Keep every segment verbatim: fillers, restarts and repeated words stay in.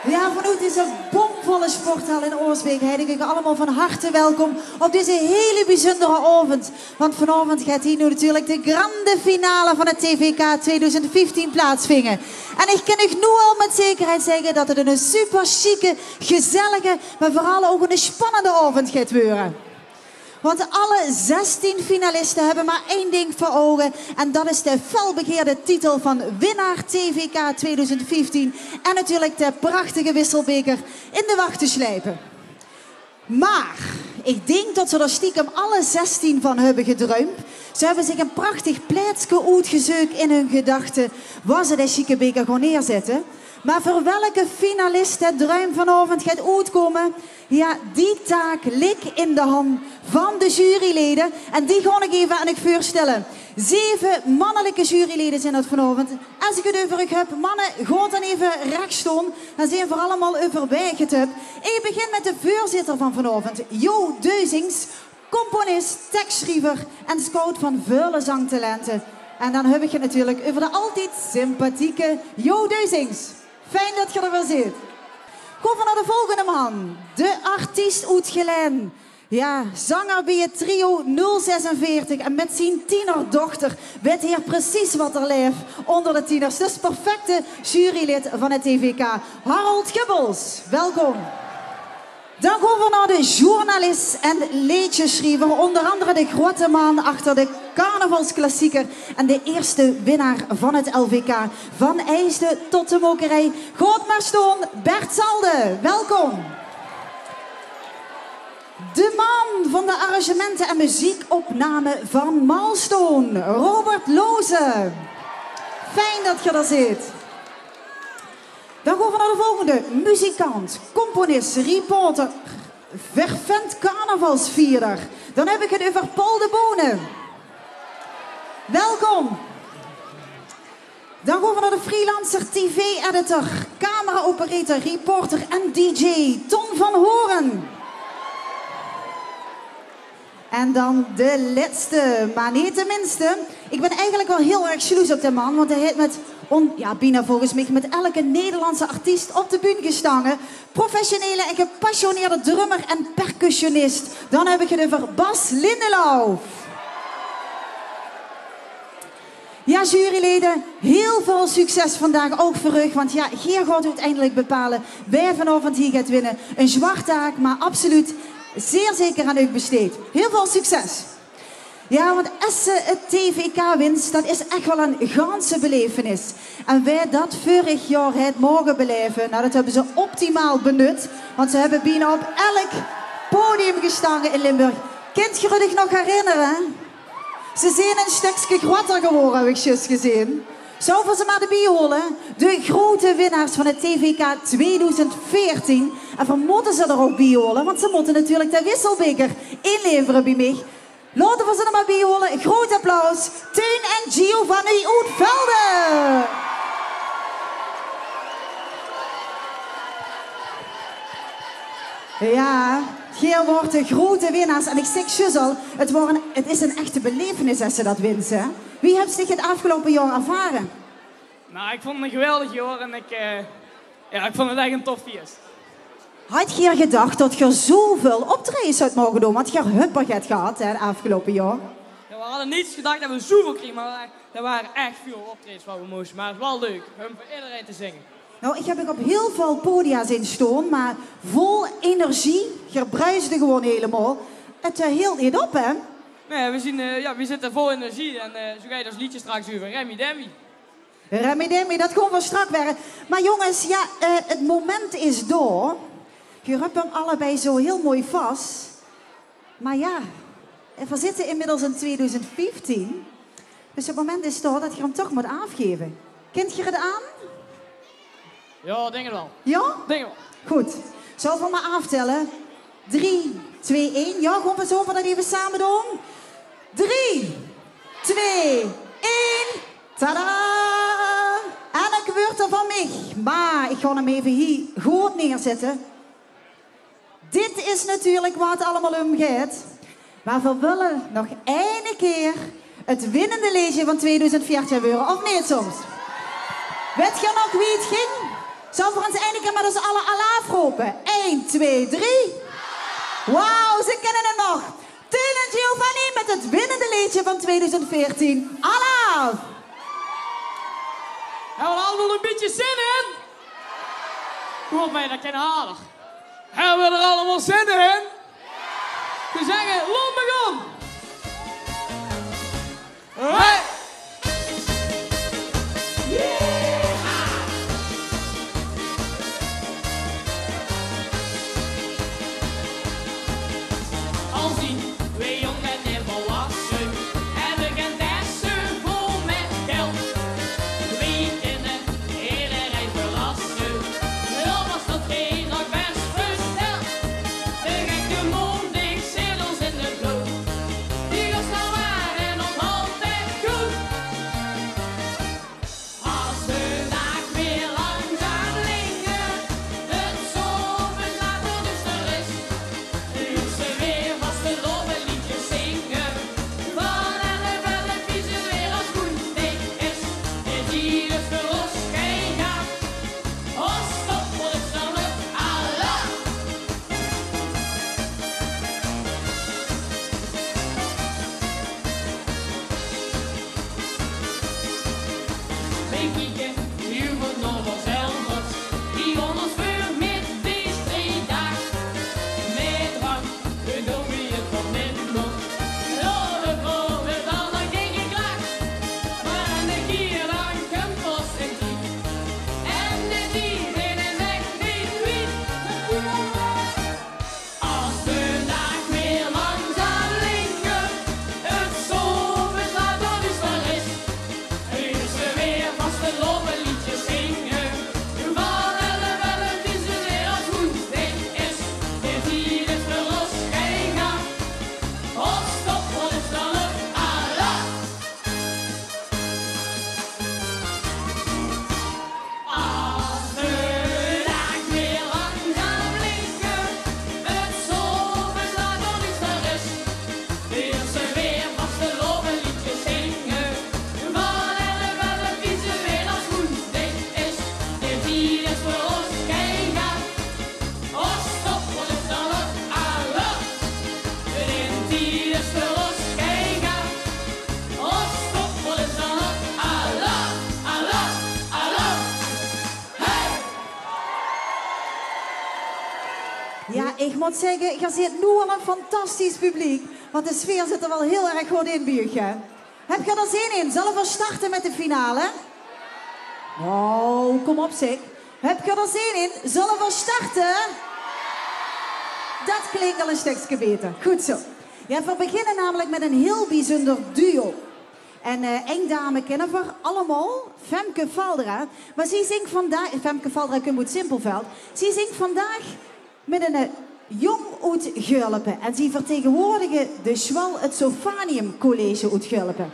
Ja, vanoet deze bomvolle sporthal in Oosbeek heit ich uch allemaol van harte welkom op deze hele biezundere aovend. Want vanaovend geit hie noe natuurlik de grande finale van 't T V K tweeduizend vieftien plaatsvinge. En ich kin uch noe al mit zekerheid zègke dat 't 'ne super sjieke, gezellige, mer veural ouch 'ne spannende aovend geit weure. Want alle zestien finaliste höbbe mer ein dink veur ouge. En dat is de felbegeerde titel van winnaar T V K tweeduizend vieftien. En natuurlik de prachtige wisselbeker in de wach te sjleipe. Mer ich dink dat ze d'r stiekem alle zestien van höbbe gedruimp. Ze höbbe zich ein prachtig plaetske oetgezeuk in hun gedachte, wao ze de sjieke beker gaon neerzètte. Mer veur welke finalist de druim vanaovend geit oetkómme, ja, die taak lik in de han van de jurylede. En die gaon ich effe aan uch veurstelle. Zeve mannelike jurylede zeen dat vanaovend. Es ich 't euver uch höb, manne, gaot dan effe rech staon. Dan zeen v'r allemaol euver wae ich 't höb. Ich begin mit de veurzitter van vanaovend, Jo Deuzings, componis, tekssjriever en scout van väöl zangtalente. En dan höb ich 't natuurlik euver de altied sympathieke Jo Deuzings. Fijn dat geer d'r weer zeet. Gaon v'r nao de volgende man. De artiest oet Gelaen. Ja, zanger bie 't trio nul zesenveertig. En mit zien tienerdochter weit heer precies wat d'r laef ónger de tieners. Dus perfecte jurylid van 't T V K. Harold Gubbels, welkom. Dan gaon v'r nao de journalis en leedjesjriever, ónger angere de groeate man achter de carnavalsklassieker en de ierste winnaar van 't L V K, Van Eijsde tot de Mokerij. Gaot mer staon, Bert Salden, welkom. De man van de arrangemente en meziekopname van Milestone, Robert Lozen. Fijn dat geer d'r zeet. Dan gaon v'r nao de volgende. Muzikant, componis, reporter, fervent carnavalsvierder. Dan höb ich 't euver Paul de Bonen. Welkom. Dan gaon v'r nao de freelancer, tv-editor, camera-operator, reporter en dj, Ton van Horen. En dan de lètste, mer neet de minste. Ich bön eigelik waal hiel erg jaloers op de man, want hae haet mit on-, ja, bienao volges mich mit elke Nederlandse artiest op de bühne gestange. Professionele en gepassioneerde drummer en percussionist. Dan höb ich 't euver Bas Lindelauf. Ja, jurylede, hiel väöl succes vandaag ouch veur uch, want ja, geer gaot oeteindelik bepaole wae vanaovend hie geit winne. Ein zwaor taak, mer absoluut zeer zeker aan uch besteed. Hiel väöl succes! Ja, want es se 't T V K wins, dat is ech waal ein ganse belaevenis. En wae dat veurig jaor haet moge belaeve, nou, dat höbbe ze optimaal benut, want ze höbbe bienao op elk podium gestange in Limburg. Kint geer uch nog herinnere? Ze zeen ein stökske groter gewore, höb ich zjus gezeen. Zölle v'r ze mer d'rbie hole? De groeate winnaars van 't T V K tweeduizend veertien. En v'r mótte ze d'r ouch bie hole, want ze mótte natuurlik de wisselbeker inlevere bie mich. Laote v'r ze d'r mer bie hole. Groeat applaus. Teun en Giovanni oet Velde. Ja, geer waort de groeate winnaars. En ich zag zjus al, 't waor ein, 't is ein echte belaevenis es se dat wins, hè. Wie höbs dich 't aafgeloupe jaor ervare? Nou, ik vond het een geweldig jaar en ik, eh, ja, ik vond het echt een tof feest. Had geer gedach dat geer zoväöl optraejes zouw moge doon? Want geer höb 't get gehad, hè, 't aafgeloupe jaor. Ja, we hadden niet gedacht dat we zoveel kregen, maar we, er waren echt veel optredens waar we moesten. Maar het is wel leuk om voor iedereen te zingen. Nou, ich höb uch op hiel väöl podia zeen staon, mer vol energie. Geer bruisde gewoon hielemaol. 't, eh, hield neet op, hè? Nee, we, zien, eh, ja, we zitten vol energie en eh, zo ga je ons liedje straks over. Remmy Demmy. Remmy Demmy, dat gaon v'r straks waere. Mer jónges, ja, eh, 't moment is dao. Geer höb 'm allebei zo hiel mooi vas. Mer ja, v'r zitte inmiddels in tweeduizend vieftien. Dus 't moment is dao dat geer 'm toch mót aafgaeve. Kint geer 't aan? Ja, denk het wel. Ja? Denk het wel. Good. Zölle v'r mer aaftelle? Drie, twee, ein. Ja, gaon v'r zo v'r dat effe same doon? Drie, twee, ein. Tada! En ein kwörtel van mich. Mer ich gaon 'm effe hie good neerzètte. Dit is natuurlik wao 't allemaol um geit. Mer v'r wille nog eine kier 't winnende leedje van tweeduizend veertien heure, of neet soms? Weit geer nog wie 't ging? Zölle v'r ins eine Kan maar dus alle alaaf ropen. Eén, twee, drie. Wauw, ze kennen het nog. Teun en Giovanni met het winnende leedje van tweeduizend veertien. Alaaf! Hebben we er allemaal een beetje zin in? Kom op, mij, dat kan harder. Hebben we er allemaal zin in? We zeggen, laat maar gaan. Hey! Al zien we jong en volwassen, hebben geen testen vol met geld. We kunnen iedereen verrassen, al was dat geen nog best besteld. De gekke monding zit ons in de bloed. Die was nou waar en nog altijd goed. Als de dag weer langzaam lingert, het zoveel later duister is, uur ze weer vastelaovesliedjes zingen. Van alle bellen wie ze weer als goed ding is, is hier dus de los gegaan. Os, stop, wat is dan het? Alaaf! Wij kieken nu van nog zelf, die van ons veur met deze drie daag. Met drank, we doen wie het van minder. Ja, de vrouw werd al een keer geklaagd, maar een keer dan komt pas een drie. En de die in een weg niet wie. Als de dag weer langzaam lingert, het zoveel later duister is, uur ze weer vastelaovesliedjes zingen. Van alle bellen die ze weer als goed ding is, is hier het verlos gegaan. Op stop, op stop, alaaf! Als de daag weer langzaam lingert, het zoveel later duister is, weer ze weer vastelaovesliedjes zingen. Van alle bellen die ze weer als goed ding is, is hier het verlos gegaan. Op stop, op stop, alaaf! Rint die is verlos gegaan. Op stop, op stop, alaaf, alaaf, alaaf! Hey! Ja, ik moet zeggen, je zit nu al een fantastisch publiek. Want de sfeer zit er wel heel erg goed in bij u, hè? Heb je er zin in? Zullen we starten met de finale? Nou, kom op zeg. Heb je er zin in? Zullen we starten? Dat klinkt al een stukje beter. Goed zo. Ja, we beginnen namelijk met een heel bijzonder duo. En eh, één dame kennen we allemaal, Femke Valdera. Maar zij zingt vandaag, Femke Valdera komt uit Simpelveld. Zij zingt vandaag met een eh, jong oet Gulpen. En zij vertegenwoordigen de school, het Sofanium College oet Gulpen.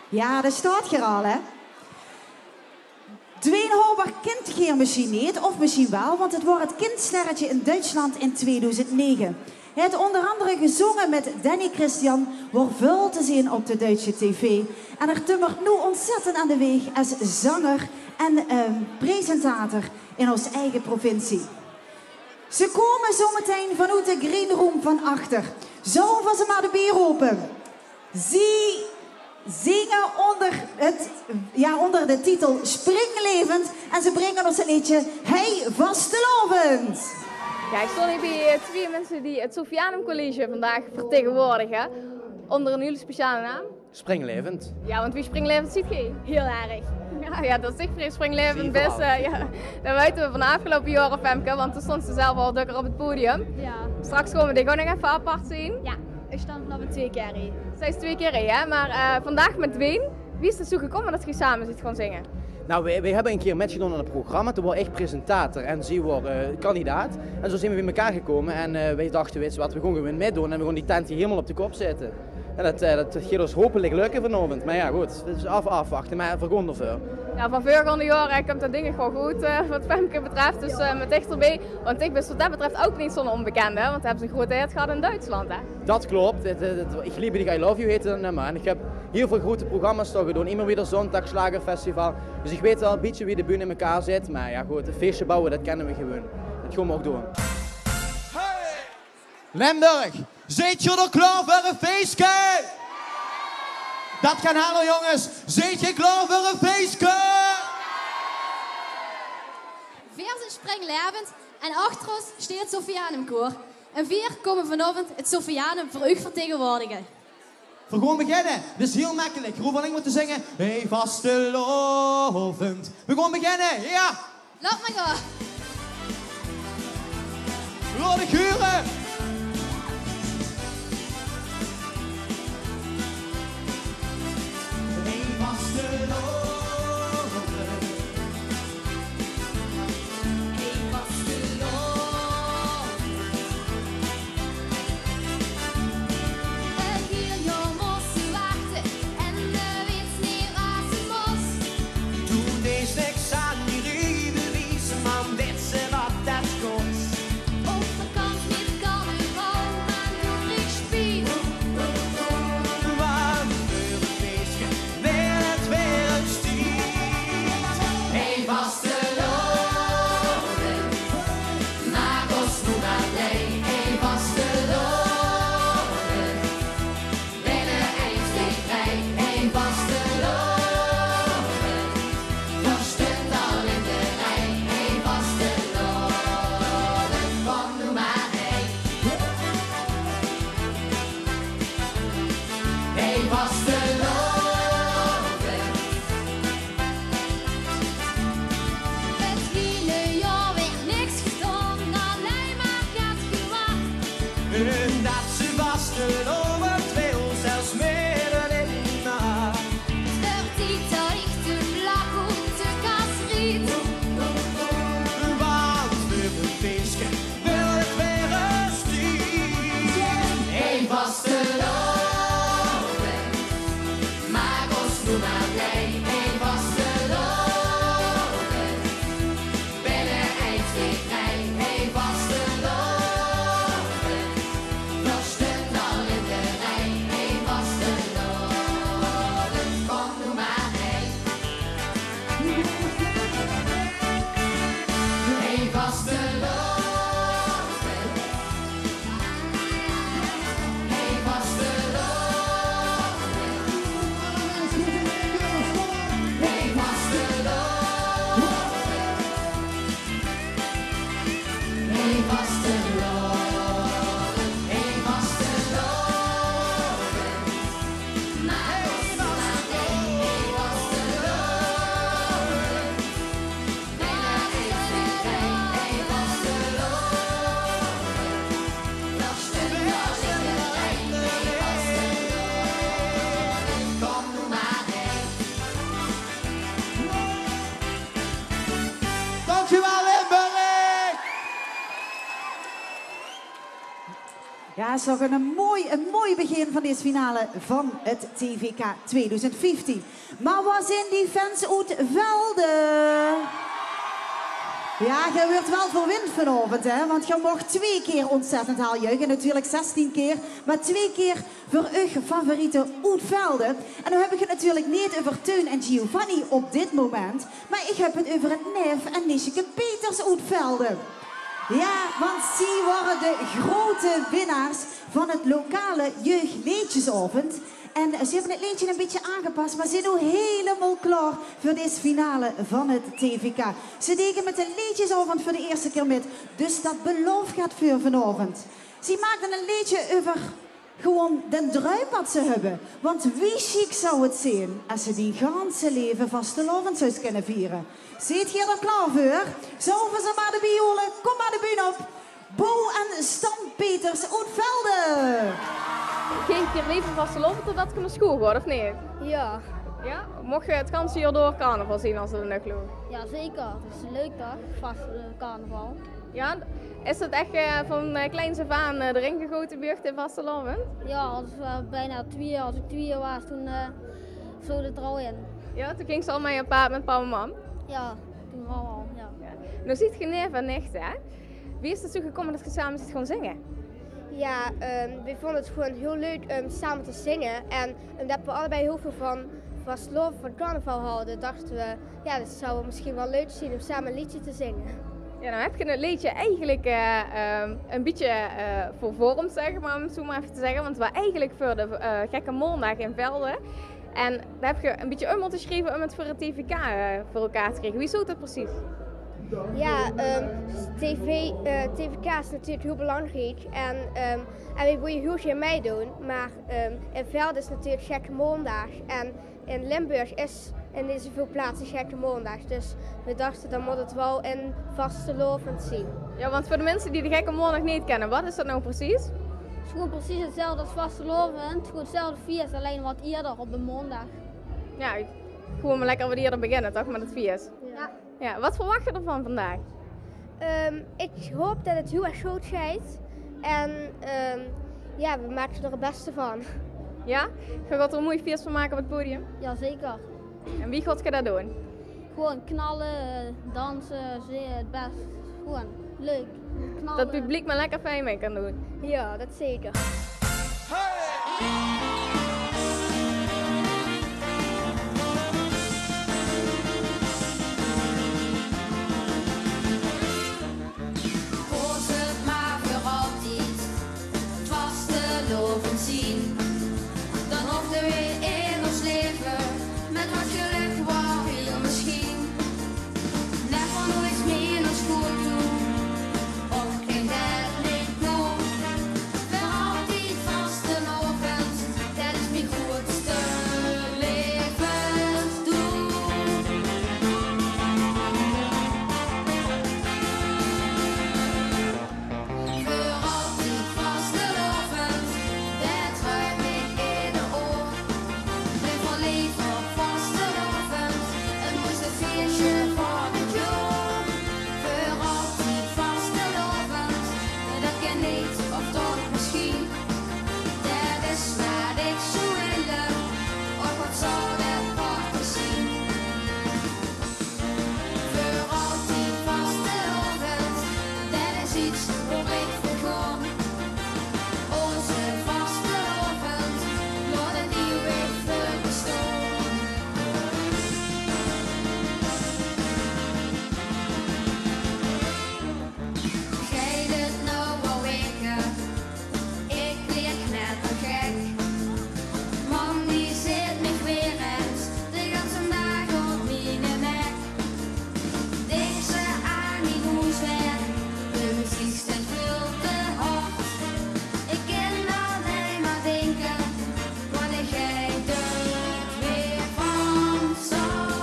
Ja, dat staat hier al, hè? Dwayne Horber kent geer misschien niet, of misschien wel, want het was het kindsterretje in Duitsland in tweeduizend negen. Hij heeft onder andere gezongen met Danny Christian, waar veel te zien op de Duitse tv. En hij timmert nu ontzettend aan de weeg als zanger en ehm, presentator in onze eigen provincie. Ze komen zometeen vanuit de green room van achter. Zullen we ze maar erbij ropen? Zij zingen onder, het, ja, onder de titel Springlevend en ze brengen ons het liedje Hey Vastelaovend. Ja, ik stond hier bij eh, twee mensen die het Sophianum College vandaag vertegenwoordigen onder een hele speciale naam. Springlevend. Ja, want wie springlevend ziet gij? Heel erg. Ja, ja, dat is echt vrij springlevend. Best, eh, ja. Dat weten we van de afgelopen jaren, Femke, want toen stond ze zelf al dökker op het podium. Ja. Straks komen we die gewoon nog even apart zien. Ja, ik stond vanaf twee keer hier. Zij is twee keer hier, hè? Maar eh, vandaag met Dwayne. Wie is het zo gekomen dat je samen zit gaan zingen? Nou, wij, wij hebben een keer metgedaan aan het programma. Toen was ik presentator en zij was eh, kandidaat. En zo zijn we bij elkaar gekomen. En eh, wij dachten, weet je wat, we gaan gewoon metdoen. En we gaan die tent hier helemaal op de kop zetten. En dat, eh, dat gaat ons hopelijk lukken vanavond. Maar ja, goed, het is af, afwachten. Maar we gaan ervoor. Ja, van vorige jaren komt dat ding gewoon goed eh, wat Femke betreft. Dus eh, met dichterbij. Want ik ben wat dat betreft ook niet zo'n onbekende. Want we hebben ze een grote hit gehad in Duitsland, hè? Dat klopt. Het, het, het, ik liep die I Love You heette dat nummer. En ik heb Hiel väöl groete programma's toch gedoon. Immer weer Zondagsschlagerfestival. Dus ich weit waal e bietje wie de bühne in mekaar zit. Mer jao, good, e feesje bouwe, det kenne we gewoon. Det gaon we ouch doon. Limburg, zeet geer d'r klaor veur e feeske? Det kan heller, jónges. Zeet geer klaor veur e feeske? Veer zeen Springlaevend en achter ós steit 't Sophianumkoor. En veer kómme vanaovend 't Sophianum veur uch vertegenwoordige. Veer gaon beginne. 't Is hiel mekkelik. Geer hoof allein mer te zinge: Hey vastelaovend. Veer gaon beginne. Jao. Laot mer gaon. Laot uch hure. Hey vastelaovend. Hey vastelaovend. E hiel jaor mós se wachte en de wits neet waat se mós. Doe deis niks aan die riebewieze, man, wits se waat det kos? Op vakantie mit carnaval, man, doe kriegs spiet. Waat veur e feeske, waert 't weer ins tied. Hey vastelaovend, maak ós noe mer blij. Hey vastelaovend, binne ein, twee, drei. Hey vastelaovend, veer staon al in de rij. Hey vastelaovend, kóm noe mer hei. Hey vastelaovend. 't Hiele jaor weurt niks gedaon, allein mer get gewach. En det se vastelaovend wils, zelfs midde in de nach. D'r tied det ich toen lach oet de kas riet. Waat veur e feeske, waert 't weer ins tied. Hey vastelaovend, maak ós noe mer blij. Hey vastelaovend, binne ein, twee, drei. Hey vastelaovend, veer staon al in de rij. Hey vastelaovend, kóm noe mer hei. Hey vastelaovend. Hey vastelaovend. Hey vastelaovend. Hey vastelaovend. Hey vastelaovend. Maak ós noe mer blij. Hey vastelaovend. Dankjewel, Limburg! Jao, is toch ein mooi, ein mooi begin van dees finale van 't T V K twieëdoezend vieftien. Mer wo zeen die fans oet Velde? Jao, geer weurt waal verwind vanaovend, hè? Want geer mocht twee kier ontzettend hel juiche. Natuurlik zestien kier, mer twee kier veur uch favoriete oet Velde. En noe höb ich 't natuurlik neet euver Teun en Giovanni op dit moment, mer ich höb 't euver 't Neef en Niesjeke Peters oet Velde. Jao, want zie wore de groete winnaars van 't lokale jeugdleedjesaovend. En ze höbbe 't leedje e bietje aangepas, mer zeen noe hielemaol klaor veur dees finale van 't T V K. Ze dege mit de leedjesaovend veur de ierste kier mit, dus det belaof get veur vanaovend. Zie maakde e leedje euver gewoon den druim wat ze höbbe. Want wie sjiek zou 't zeen es ze dien ganse leve vastelaovend zous kinne viere? Zeet geer d'r klaor veur? Zölle v'r ze mer d'rbie hole? Kóm mer de bühne op. Bo en Stan Peters oet Velde. Geer leefde vastelaovend totdet geer nao school goot, of neet? Jao. Jao? Mocht geer 't ganse jaor door carnaval zien es 't d'r nao sloog? Jao, zeker. Det is leuk, toch? Vas-, eh, carnaval. Jao, is det ech, eh, van, eh, kleins aaf aan, eh, d'rin gegote bie uch, de vastelaovend? Jao, es, eh, bijna twieë, es ich twieë waas, toen, eh, vloog det d'r al in. Jao, toen gings se al mei op paad mit pap en mam? Jao, toen al, al, jao. Jao. Noe zeet geer neef en nicht, hè? Wie is 't zoe gekómme det geer same zeet gaon zinge? Ja, ehm, we vonden het gewoon heel leuk om samen te zingen. En omdat we allebei heel veel van vastelaovend, van carnaval houden, dachten we, ja, dat zou misschien wel leuk zijn om samen een liedje te zingen. Ja, dan heb je het liedje eigenlijk eh, ehm, een beetje eh, vervormd, zeg maar, om het zo maar even te zeggen. Want het was eigenlijk voor de eh, Gekke Maandag in Velde. En daar heb je een beetje om moeten schrijven om het voor het T V K eh, voor elkaar te krijgen. Wie zit dat precies? Ja, ehm, T V, eh, T V K is natuurlijk heel belangrijk. En, ehm, en we willen heel graag meedoen. Maar ehm, in Velde is natuurlijk Gekke Maandag. En in Limburg is in niet zoveel plaatsen Gekke Maandag. Dus we dachten, dan moet het wel in vastelaovend zien. Ja, want voor de mensen die de Gekke Maandag niet kennen, wat is dat nou precies? Het is gewoon precies hetzelfde als vastelaovend. Gewoon hetzelfde feest, alleen wat eerder op een maandag. Ja, gewoon maar lekker wat eerder beginnen, toch? Met het feest. Ja. Ja, wat verwacht je ervan vandaag? Ehm, ik hoop dat het heel erg goed gaat. En ehm, ja, we maken er het beste van. Ja? Ga je er een mooi feest van maken op het podium? Jazeker. En wie gaat je dat doen? Gewoon knallen, dansen, zingen, het best. Gewoon leuk. Knallen. Dat het publiek maar lekker fijn mee kan doen. Ja, dat zeker. Laot het maar veur altied vastelaovend zien. Dan hoofde we in ons leven met wat geluk, wat wil misschien. Never nooit meer naar school toe, of geen derde niet toe. Veur altied vastelaovend, dat is mijn grootste levensdoel. Veur altied vastelaovend, dat druim ik ieder oor. Bin verleef op vastelaovend, het mooiste feestje van het jaor. Veur altied vastelaovend, dat ken niet of toch misschien. Dat is wat ik zou willen, och wat zou dat prachtig zien. Veur altied vastelaovend, dat is iets waar ik voor gaon. Onze vastelaovend, laot het eeuwig veur bestaon. Geit het nou al weke? Ik lig net te gek. Mam die zit mich weer eens de ganse daag op miene nek. Dink ze aan mien hoeswerk, de meziek steit veul te hard. Ik kin allein maar dinke, wanneer geit het weer van start?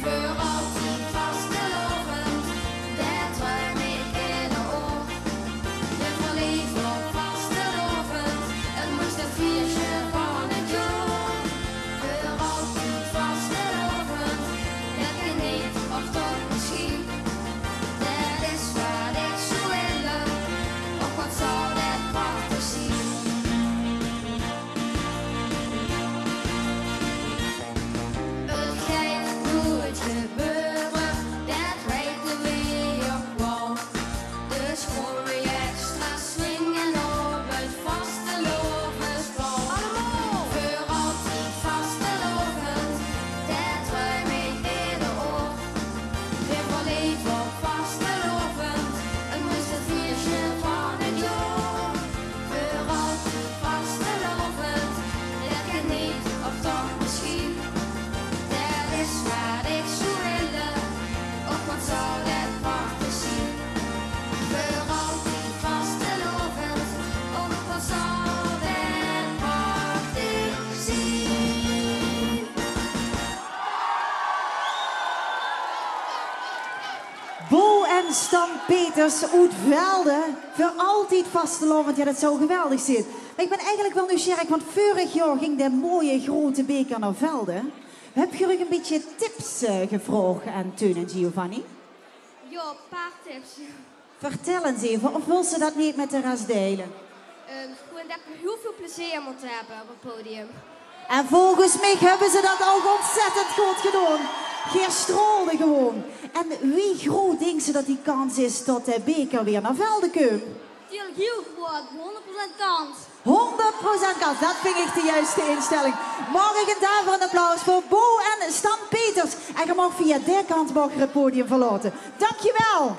Veur altied vastelaovend, dat druim ik ieder oor. Bin verleef op vastelaovend, het mooiste feestje van het jaor. Veur altied vastelaovend, dat ken niet of toch misschien. Dat is wat ik zou willen, och wat zou dat prachtig zien. Het geit nooit gebeuren, dat weite we ouch waal. Dus gaon we extra swinge op het vastelaovesbal. Allemaol! Veur altied vastelaovend, dat druim ik ieder oor. Bin verleef op vastelaovend, het mooiste feestje van het jaor. Veur altied vastelaovend, dat ken niet of toch misschien. Dat is wat ik zou willen, och wat zou dat prachtig zien. Veur altied vastelaovend, och wat zou dat prachtig zien. Bo en Stan Peters oet Velde, veur altied vastelaovend. Ja, dat zou geweldig zien. Maar ik bin eigenlijk wel nieuwsgierig, want veurig jaor ging de mooie grote beker naar Velde. Höb geer uch een bietje tips eh, gevraog aan Teun en Giovanni? Ja, een paar tips. Vertel eens even, of wil ze dat niet met de rest delen? Ehm, gewoon dat we heel veel plezier moeten hebben op het podium. En volgens mij hebben ze dat ook ontzettend goed gedaan. Geer straolde gewoon. En wie groot dinks se dat die kans is tot de beker weer nao Velde kump? Hiel, hiel groot, honderd procent kans. Honderd procent kans, dat ving ich de juiste instelling. Maag ich ein daverend applaus veur Bo en Stan Peters. En geer maag via de kant maag geer het podium verlaote. Dankjewel.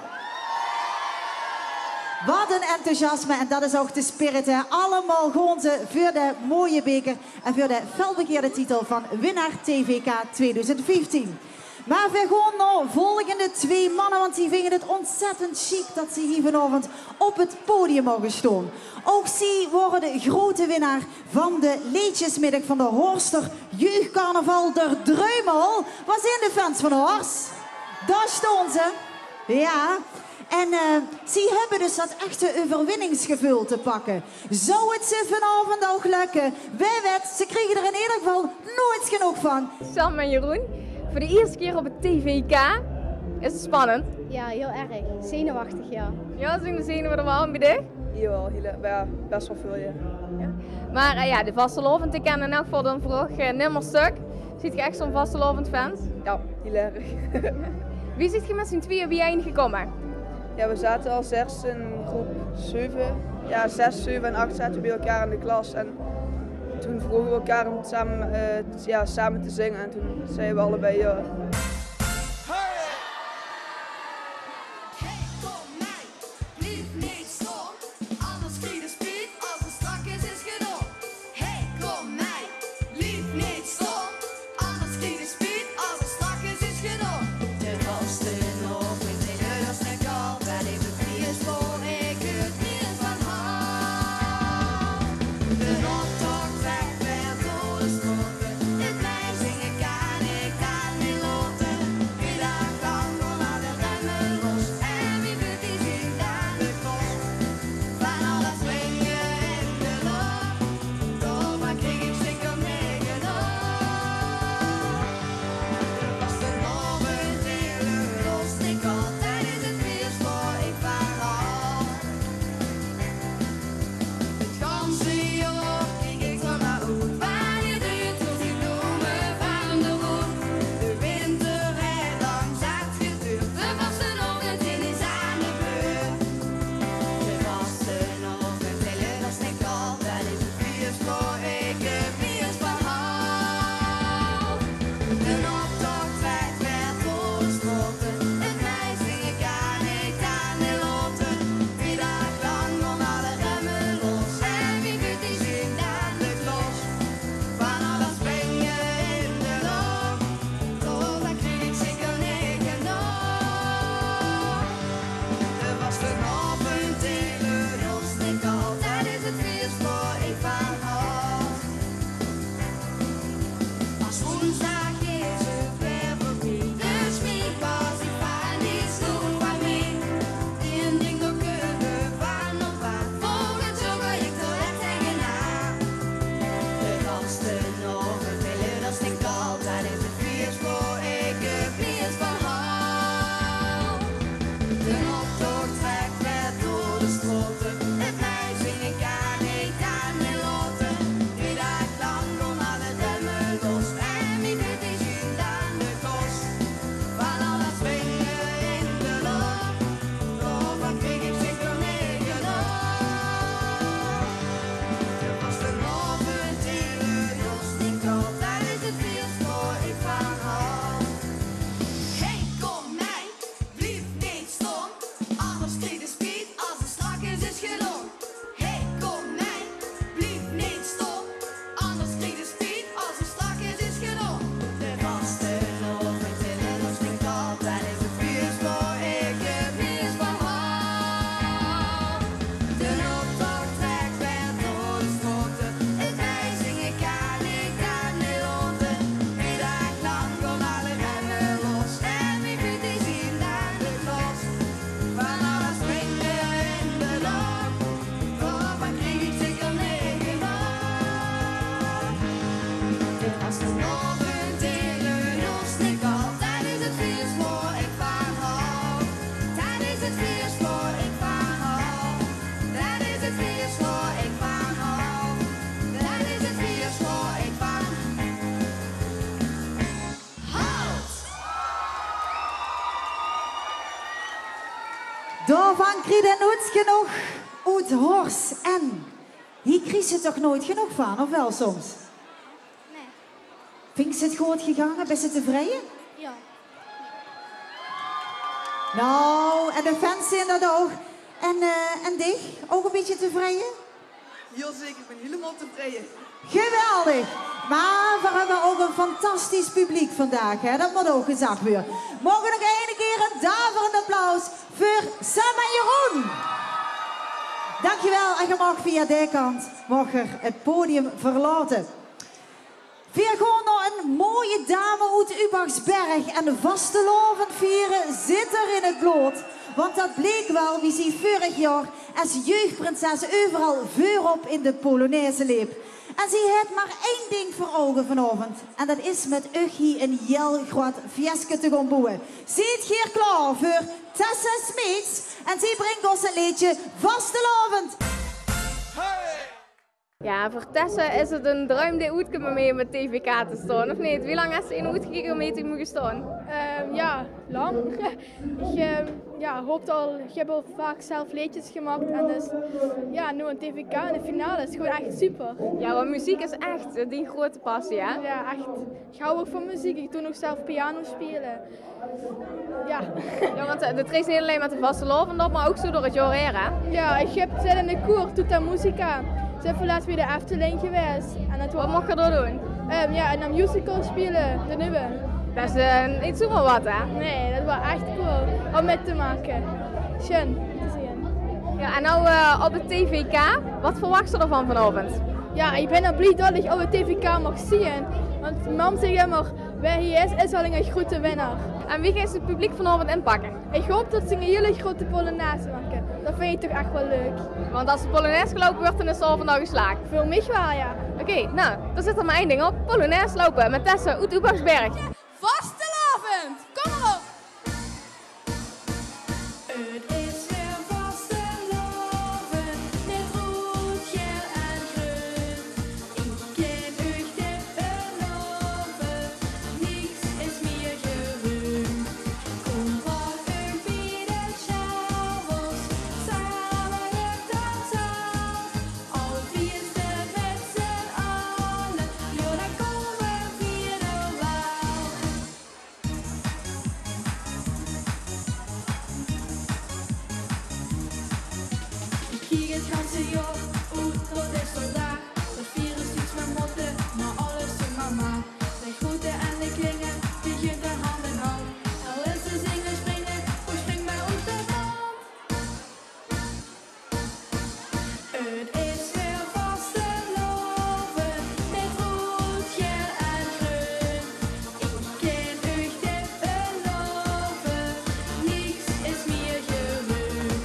Wat ein enthousiasme en dat is ouch de spirit, hè. Allemaol gaon ze veur de mooie beker en veur de felbegeerde titel van winnaar T V K tweeduizend vieftien. Maar veer gaon nao volgende twee manne, want die vinge het ontzettend sjiek dat ze hie vanaovend op het podium moge staon. Ouch zie wore de grote winnaar van de leedjesmiddig van de Horster Jeugdcarnaval Der Dreumel. Wo zeen de fans van Horst? Dao staon ze. Jao. En, eh, zie höbbe dus dat echte euverwinningsgeveul te pakke. Zou het ze vanaovend ouch lökke? Wae wet, ze kriege d'r in eder geval noeats genóg van. Sam en Jeroen, veur de ierste kier op het T V K. Is het spannend? Jao, hiel erg. Zenuwechtig, jao. Jao, zeen de zenuwe d'r waal bie dich? Jawel, hiel, jao, bès waal väöl, jao. Jao. Maar, eh, jao, de vastelaovend, ich kin in eder geval dan veur uch, eh, nimmer stök. Zeet geer ech zo'n vastelaovendfans? Jao, hiel erg. Wie zeet geer mit zien twieë bie-ein gekómme? Jao, we zaote al zes in groep zeve. Jao, zes, zeve en ach zaote we bie-ein in de klas. En toen vroge we elkaar om same, eh, jao, same te zinge. En toen zeide we allebei jao. Hey, kóm mei, blief neet staon, anders krieg de spiet es 't strak is, is genóg. Hey, kóm mei, blief neet staon, anders krieg de spiet es 't strak is, is genóg. De vastelaovend is leuk es 'ne kal, wae leef vrie is, waor ich het neet van haal. De optoch trèk weer door de straote, het meizinge kan ich dan neet laote. Daovan krieg ich noets genóg oet Hors. En hie kriegs se toch noets genóg van, of waal soms? Nae. Vinjs se 't good gegange? Bis se tevreje? Jao. Nou, en de fans zeen dat ouch. En, eh, en dich? Ouch e bietje tevreje? Jao zeker, ich bin hielemaol tevreje. Geweldig! Mer veer höbbe ouch e fantastisch publiek vandaag, hè? Dat mót ouch gezag waere. Moge v'r nog eine kier e daverend applaus veur Sam en Jeroen? Dankjewel, en geer maag via dae kant, maag geer 't podium verlaote. Veer gaon nao ein mooie dame oet Ubachsberg. En vastelaovend viere zit häör in 't blood. Want dat bleek waal, wie zie veurig jaor es jeugdprinses euveral veurop in de polonaise leep. En zie haet mer ein ding veur ouge vanaovend. En dat is mit uch hie ein hiel groot fieske te gaon boewe. Zeet geer klaor veur Tessa Smeets? En zie bringk ós 't leedje Vastelaovend. Jao, veur Tessa is 't 'ne druim dae oetkump óm hie op 't T V K te staon, of neet? Wie lang hes se oetgekeke óm hie te moge staon? Ehm, jao, lang. Ich, ehm, jao, haw al, ich höb al vaak zelf leedjes gemaak en dus, jao, noe 'n T V K in de finale is gewoon echt super. Jao, want meziek is echt, eh, dien groete passie, hè? Jao, echt. Ich haw ouch van meziek. Ich doon ouch zelf piano speule. Jao. Jao, want, eh, de treedes neet allein mit de vastelaovend op, mer ouch zo door 't jaor haer, hè? Jao, ich höb, zit in de koor Tuta Musica. Zeen v'r lets bie de Efteling gewaes. En dat... Wat moch geer dao doon? Ehm, jao, 'n musical speule, de nuuj. Dat is, eh, neet zomer wat, hè? Nae, dat waor echt cool óm mit te make. Sjoen óm te zeen. Jao, en noe, eh, op 't T V K, wat verwachs se d'rvan vanaovend? Jao, ich bin al blie dat ich op 't T V K maag zeen. Want mam zag ummer: wae hie is, is al 'ne groete winnaar. En wie geis se 't publiek vanaovend inpakke? Ich haop dat ze 'n hiel groete polonaise make. Dat vinj ich toch echt waal leuk. Want es de polonaise geloupe wuuert, dan is de aovend al geslaag. Veur mich waal, jao. Oké, nou, dan zit d'r mer ein ding op. Polonaise loupe mit Tessa oet Ubachsberg. Vastelaovend, kóm mer op! 't Is weer vastelaovend mit roed, gael en greun. Ich kin uch dit beloave, niks is mier greun. Kóm, pak uch bie de sjouwels, same op de zaal. Al viers te mit z'n alle, jao, dan kómme vier d'r waal. Ich kiek 't ganse jaor oet nao dit soort daag. Dat viere is niks mier mótte, mer alles zit mer maar. De groete en de klinge, die gaon d'r hand in hand. En wils se zinge, springe, kom, spring mer oet de mand. 't Is weer vastelaovend mit roed, gael en greun. Ich kin uch dit beloave, niks is mier greun.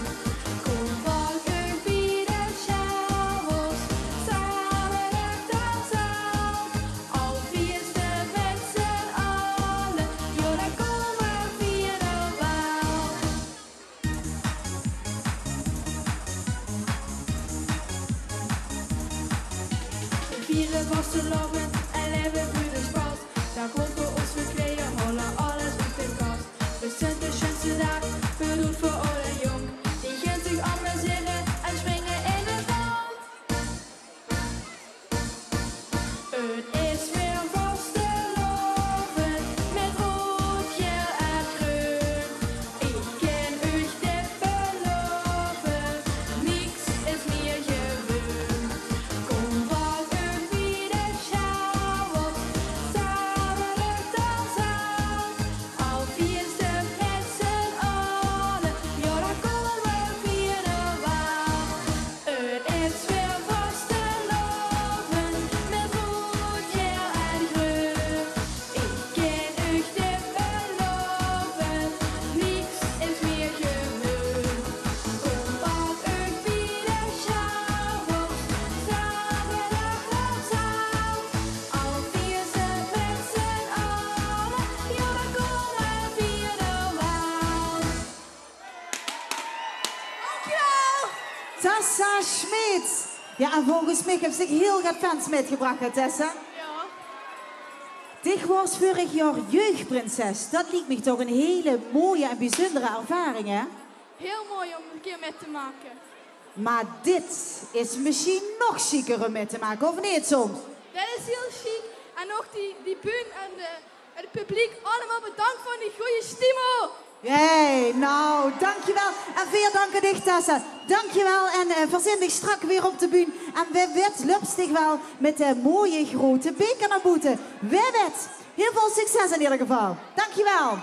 Kóm, pak uch bie de sjouwels, same op de zaal. Al viers te mit z'n alle, jao, dan kómme vier d'r waal. 't Viere vastelaovend en laeve veur de spas. Dao gaon v'r ós veur kleie, haole alles oet de kas. 't Zint de sjoenste daag, bedoeld veur aad en jónk. Die gaon zich amusere en springe in 't rond. 't Is weer vastelaovend mit roed, gael en greun. Ich kin uch dit beloave, niks is mier greun. Kóm, pak uch bie de sjouwels, same op de zaal. Al viers te mit z'n alle, jao, dan kómme vier d'r waal. 't Is weer vastelaovend mit roed, gael en greun. Ich kin uch dit beloave, niks is mier greun. Kóm, pak uch bie de sjouwels, same op de zaal. Al viers te mit z'n alle, jao, dan kómme vier d'r waal. Dankjewel! Tessa Smeets. Jao, en volges mich höbs se hiel get fans mitgebrach, hè, Tessa? Jao. Dich waors veurig jaor jeugdprinses. Dat liek mich toch 'n hiel mooie en bezunder ervaring, hè? Heel mooi om een keer mee te maken. Maar dit is misschien nog chiquer om mee te maken, of niet soms? Dat is heel chic. En ook die, die bühne en de, het publiek, allemaal bedankt voor die goede stimo. Hey, nou, dankjewel. En veer danke dich, Tessa. Dankjewel. En eh veer zeen dich strak weer op de bühne. En wae wet löps dich wel mit de mooie grote beker nao boete. Wae wet. Heel veel succes in ieder geval. Dankjewel.